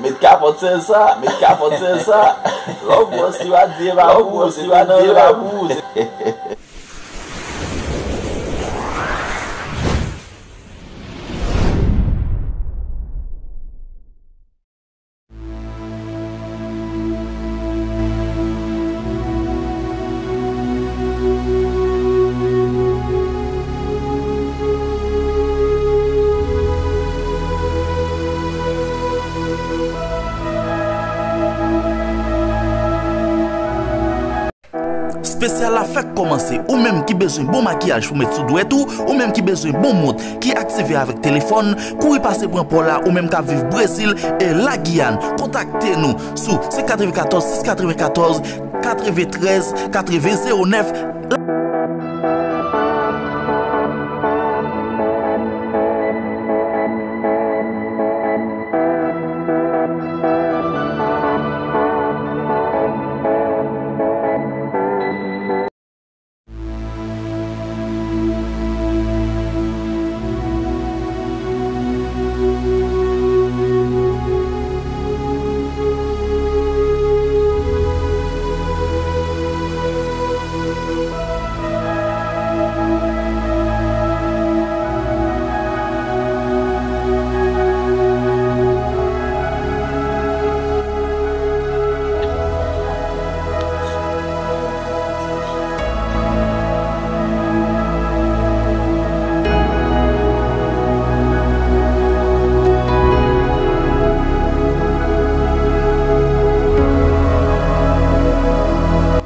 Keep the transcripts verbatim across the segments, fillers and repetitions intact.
Met kapòt sèl sa, met kapòt sèl sa. Lòk bwòs si w a di e pa pou ou, si w a di e pa pou ou. Espesyal la fèk kòmanse. Ou menm ki bezwen bon makiyaj pou met sou dwèt ou, ou menm ki bezwen bon mont ki aktive avèk telefòn, kouri pase pran pa w la, ou menm k ap viv Brezil e Lagiyàn, kontakte nou sou senk katrevenkatòz sis katrevenkatòz katreventrèz katreven zewo nèf.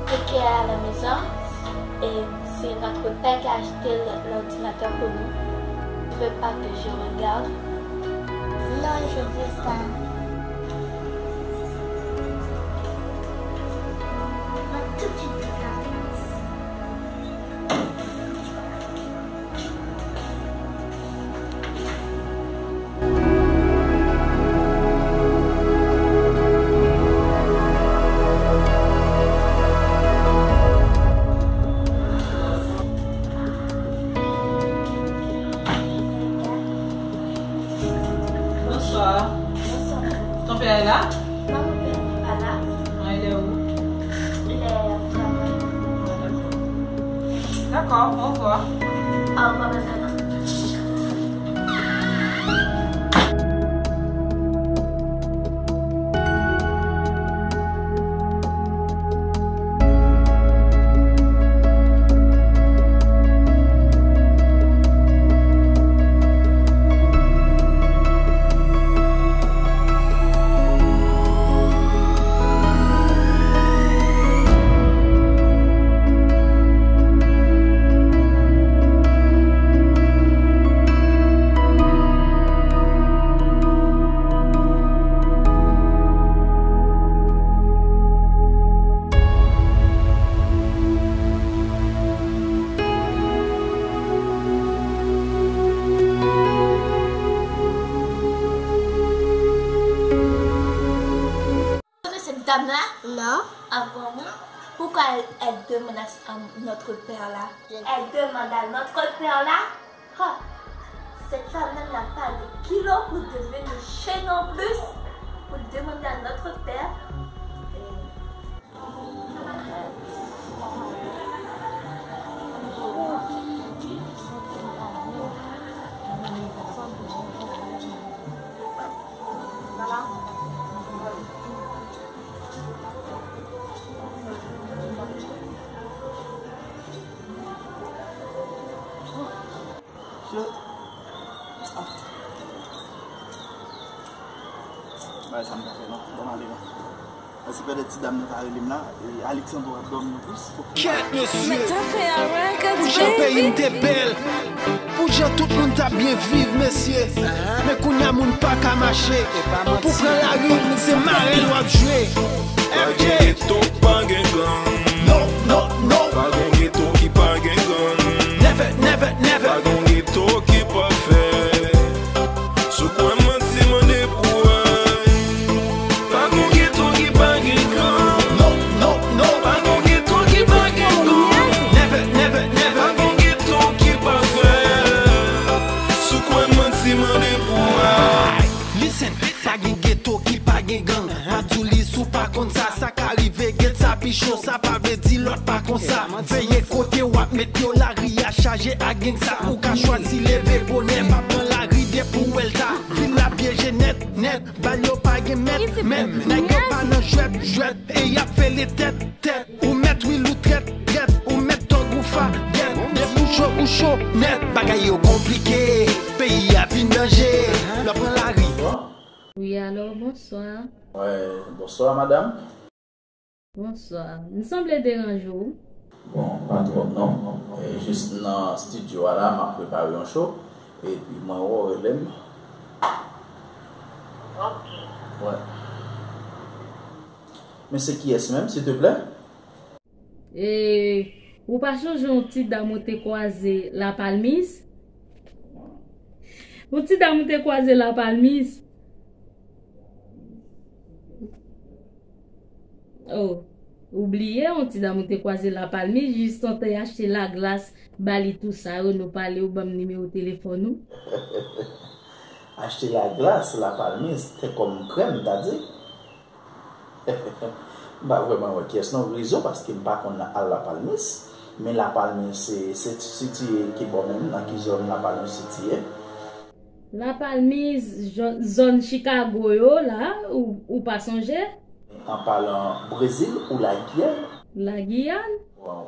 Keke à la maison, et c'est notre père qui a acheté l'ordinateur pour nous. Il veut pas que je regarde. Non, je veux pas. Tout de suite, Bonsoir. Ton père est là? Non, mon père n'est pas là. Ah, il est où? Il est au travail. Ah, d'accord. D'accord, au revoir. Au revoir, madame. Connaissez cette dame-là? Non. Ah, vraiment? Pourquoi elle, elle demande à, à notre père là? Je Elle demande à notre père là? Ah, cette femme-là n'a pas de kilo pour devenir chaîne en plus, pour demander à notre père. Et Mesye. Ah. Bagay sa m ka fè non. Ban m ale non. Paske pèdèt ti dam nan ta rele m la, e Alexandro ap dòmi anplis. Kèt, mesye! Pou jan peyi m te bèl, pou jan tout moun t ap byen viv, mesye. Men kounye a moun pa ka mache. Pou pran lari, se mare l w ap jwe. Pa gen geto, pa gen gang. Non, non, non. Pa gen geto ki pa gen gang. Never, never, never. Pa gen geto ki pa fè. Si w kwè m manti, mande pou wè. Pa gen geto ki pa gen gang. Non, non, non. Pa gen geto ki pa gen gang. Never, never, never. Pa gen geto ki pa fè. Si w kwè m manti, mande pou Cho sa pa vle di lòt pa konsa. Veye kote w ap met yo, lari a chaje ak gang sa. Ou ka chwazi leve bonè, pa pran lari depi w wè l ta. Vil la pyeje nèt, nèt. Bal yo pa gen mèt, mèt. Nèg yo pa nan jwèt, jwèt. E y ap fele tèt, tèt. Ou mèt wi, ou trèt, trèt. Ou mèt tòg ou fagèt. Depi w cho, ou cho nèt. Bagay yo konplike, peyi a vin danje. Lè w pran lari. Wi, alo, bonswa. Wi, bonswa, madanm. Bonswa. M sanble deranje w? Bon, pa twòp non. E, jis nan estidyo a la, m ap prepare yon cho. Epi mwen wè w rele m. Ok. Wi. Men se kiyès menm, silteplè? E, ou pa chonje yon ti dam ou te kwaze Lapalmis? Yon ti dam ou te kwaze Lapalmis? Oh, ou bliye yon ti dam ou te kwaze Lapalmis, jis tan te achte laglas, ba li tou sa yo, nou pale, ou ban m nimewo telefòn ou. Achte laglas Lapalmis, te kòm krèm, ta di? M pa vrèman wè kiyès non, rezon paske m pa konn al Lapalmis, men Lapalmis se, se sitiye ki bò menm, nan ki zòn Lapalmis sitiye? Lapalmis, zòn, zòn Chicago yo la, ou, ou pa sonje? An palan Brezil ou Lagiyàn? Lagiyàn. Waw.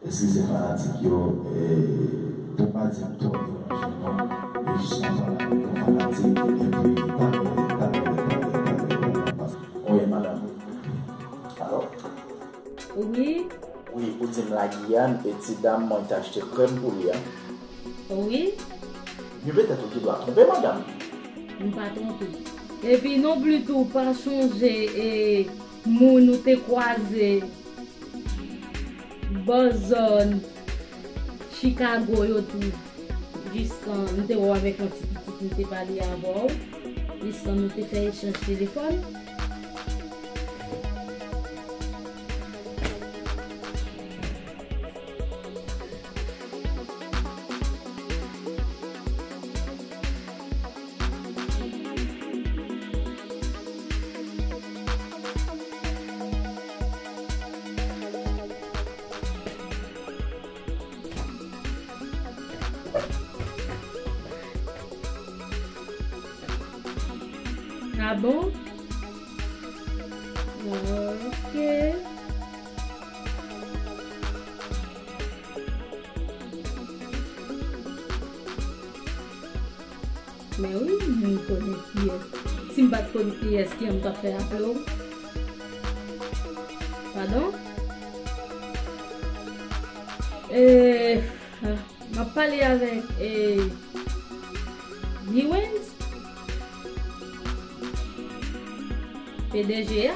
Eskize fanatik yo, e, pou m pa di m twò deranje non, e jis yon fanatik, yon fanatik, epi talè, talè, talè, talè, talè, talè. Wi, madanm. Alo? Wi. Wi, ou di m Lagiyàn, e ti dam mwen te achte krèm pou li a. Wi. Men petèt ou te dwa twonpe, madanm. M pa twonpe. Epi non pli tou, pa sonje, e, moun ou te kwaze bò zòn Chicago yo tou. Jistan, m te wè w avèk yon ti pitit, m te pale avè w. Jistan, nou te fè echanj telefòn. Ah bon? Ok. Men wi, m konnen kiyès. Si m pa t konn kiyès, kijan m t ap fè aple w? Padon? E, ah, m ap pale avèk, e, Guy Wens, P D G a.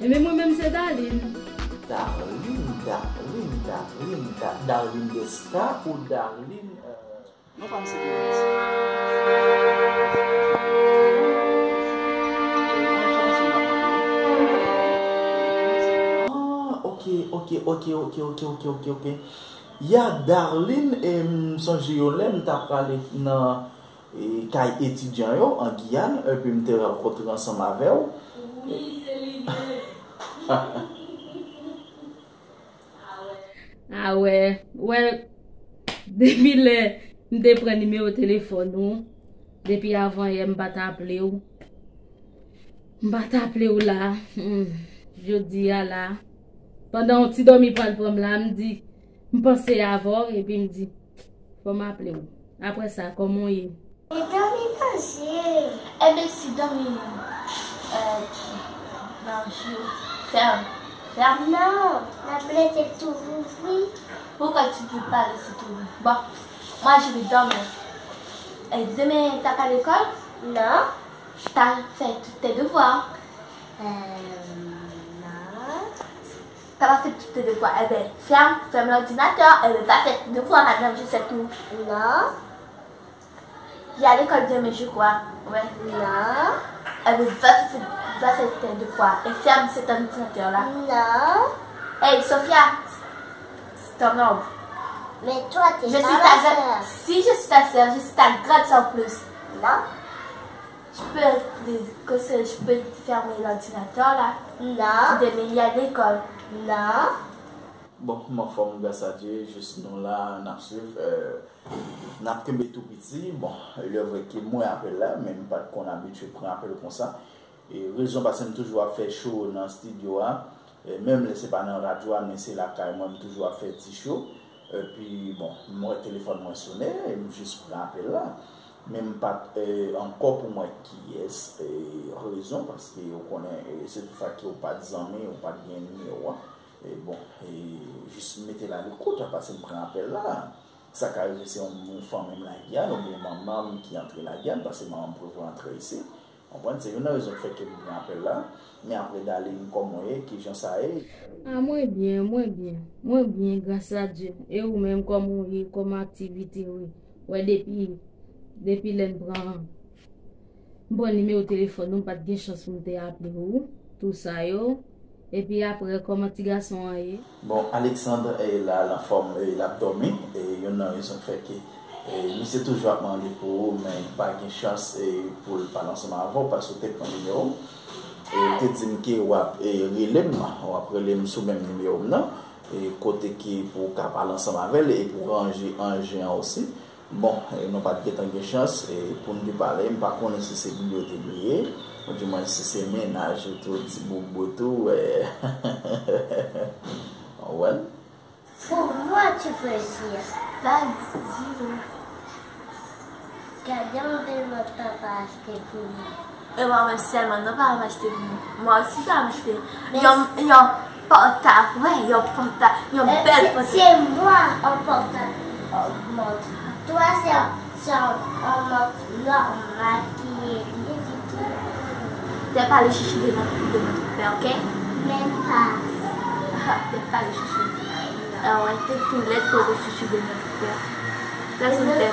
Ebyen, mwen menm se Darline. Darline, Darline, Darline, Da-, Darline Desca ou Darline, euh, non pa m se Guy Wens. Ah, ok, ok, ok. Ya, Darline, e m sonje yon lè m t ap prale nan, e, kay etidyan yo an Giyàn, epi m te rankontre ansanm avè w. Wi, se li menm. Ah wè, wè, depi lè m te pran nimewo telefòn ou, depi avan yè m pa t aple w. M pa t aple w la. Hmm. Jodi a la, pandan yon ti dòmi pral pran m la, m di, m panse avè w, epi m di, fò m aple w. Apre sa, kòman w ye? E dòmi nan je. Enben, si dòmi, euh, nan je, fèm, fèm. Non, n ap lese tou ouvri. Pourquoi tu peux pas laisser tout ouvert? Bon, moi je vais dormir. Et demain, t'as pas l'école? Non. T'as fait tous tes devoirs? Euh, non. T'as pas fait tous tes devoirs? Eh ben, ferme, ferme l'ordinateur. Eh ben, va faire tes devoirs maintenant, je sais tout. Non. Il y a l'école demain, je crois. Ouais. Non. Eh ben, va, va faire tes devoirs. Et ferme cet ordinateur-là. Non. Hey, Sophia, c'est ton ombre. Mais toi, t'es pas ma sœur. Je suis ta grande, si je suis ta sœur, je suis ta grande sœur en plus. Non. Je peux, que c'est, je peux fermer l'ordinateur là. Non. Demain, il y a l'école. Non. Bon, m anfòm, gras a Dye, jis nou la, n ap swiv, euh, n ap kenbe tou piti. Bon, il est vrai ke m wè apèl la, men m pa t konn abitye pran apèl konsa. E rezon paske m toujou ap fè show nan estidyo a, e menm lè se pa nan radyo a, men se lakay mwen, m toujou ap fè ti show. Epi, bon, m wè telefòn mwen sonnen, e m jis pran apèl la. Men m pa t, e, ankò pou m wè kiyès, e, rezon, paske ou konnen, e, se tou sa ke ou pa t zanmi, ou pa t gen nimewo a. E bon, e jis mete l a lekout, paske m pran apèl la. Sa ka rive se yon, yon fanmi m la Giyàn, oubyen manman m ki antre la Giyàn, paske manman m poko antre isi. Konprann, se youn nan rezon ki fè ke m pran apèl la. Men apre, Darline, kòman w ye? Kijan sa ye? A, mwen byen, mwen byen. Mwen byen, gras a Dye. E ou menm, kòman w ye? Kòman aktivite w ye? Wè, depi, depi lè n pran, m pran nimewo telefòn ou, m pa t gen chans pou m te aple w, tou sa yo. Epi apre, kòman ti gason an ye? Bon, Alexandre, e, la, l anfòm, e, l ap dòmi. E youn nan rezon k fè ke, e, misye toujou ap mande pou ou, men li pa gen chans, e, pou l pale ansanm avè w, paske w te pran nimewo m. E ou te di m ke w ap, e, rele m, w ap rele m sou menm nimewo m nan, e, kote ke pou w ka pale ansanm avè l, e pou w ranje anjen an osi. Bon, e, nou pa t gentan gen chans, e, pou n te pale, m pa konnen si se li yo te bliye, oudimwen si se mennaj ou tou, ti boubou tou, e, w konprann? Pourquoi tu veux dire? Pas du tout. Gade yon bèl mòd papa achte pou nou. E pa mwen sèlman, non, pa m achte pou mwen. Mwen osi pa m achte. Yon, yon pòtab, wè, yon pòtab, yon bèl pòtab. Se mwen an pòtab, an mòd. Twa se, se an, an mòd nòmal ki ye, li di ki. Te pale chichi de nan, de nan tout pè, oke? Menm pa. Te pale chichi. Ah ouais, te tou lèd pou chichi de nan tout pè. Pèsonn pè.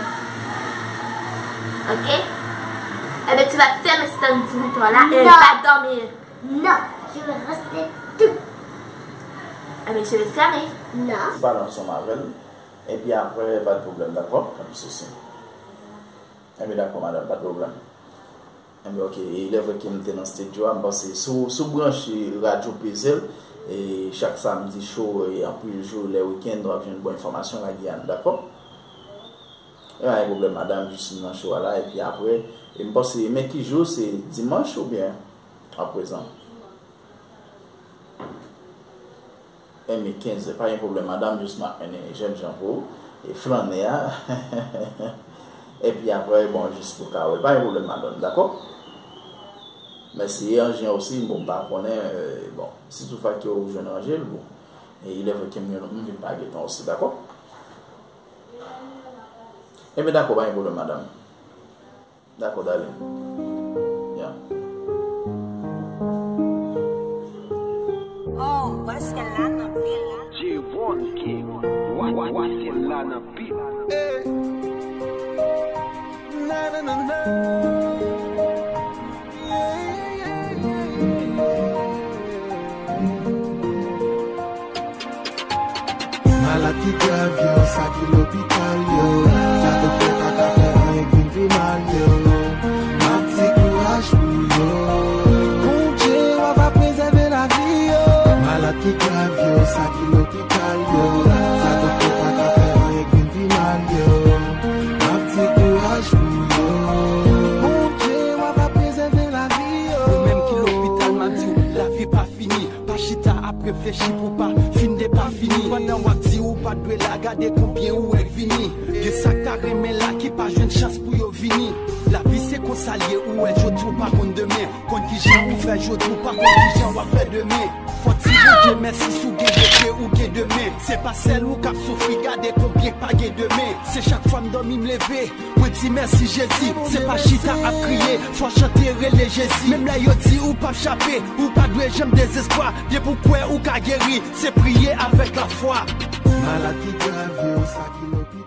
Ok? Eh ben, tu vas fermer cet ordinateur-là et va dormir. Non, je vais rester tout. Eh ben, je vais fermer. Non. Pale ansanm avè l. Epi apre, pa de pwoblèm, dakò? Pa de sousi. Eh ben, dakò, madanm, pa de pwoblèm. Enben, ok, e lè vre ke m te nan estidyo a, m panse si w, si w branche Radyo Pezèl, e chak samdi cho, e anpil jou, lè wikenn, w ap jwenn bon enfòmasyon la Giyàn, dakò? E pa gen pwoblèm, madanm, jis m nan cho a la, epi apre, e m panse, men ki jou, se dimanch oubyen aprezan? Enben, kenz è, pa gen pwoblèm, madanm, jis m ap mennen jènjan pou ou, e flannè a. Epi apre, bon, jis pou ka wè l, pa gen pwoblèm, madanm, dakò? Mèsi, e anjen osi, bon, m pa konnen, e, bon, si toutfwa ke ou jwenn ranje l, bon, e ilèvre ke m, m vin pa gentan osi, dakò? Enben, dakò, pa gen pwoblèm, madanm. Dakò, darling. Yeah. Oh, wè syèl la nan pil. J-One King, wa, wa, wa syèl la nan pil. Hey. Na, na, na, na. Yeah, yeah, yeah, yeah. Malad ki grav yo, sa ki lopital yo, sa doktè pa ka fè anyen k vin pi mal yo. M ap di kouraj pou yo. Bondye w ap prezève lavi yo. Malad ki grav yo, sa ki lopital yo, sa doktè pa ka fè anyen k vin pi mal yo. M ap di kouraj pou yo. Bondye w ap prezève lavi yo. Ou menm ki lopital, m ap di w, lavi pa fini. Pa chita ap reflechi pou pa fin depafini. Pandan w ap di ou pa dwe la, gade konbyen ou wè k vini. Gen sa k ta renmen la ki pa jwenn chans pou yo vini. Lavi se konsa l ye, ou wè jodi ou pa konn demen. Konn kijan ou fè jodi ou pa konn kijan w ap fè demen. Fò di Bondye mèsi si w gen de pye ou gen de men. Se pa sèl ou k ap soufri, gade konbyen k pa gen demen. Se chak fwa m dòmi m leve. Mwen di mèsi Jezi, se pa chita ap kriye, fò chante rele Jezi. Menm lè yo di ou p ap chape, ou pa dwe janm dezespwa, depi w kwè ou ka geri, se priye avèk lafwa. Malad ki grav yo, sa ki lopital.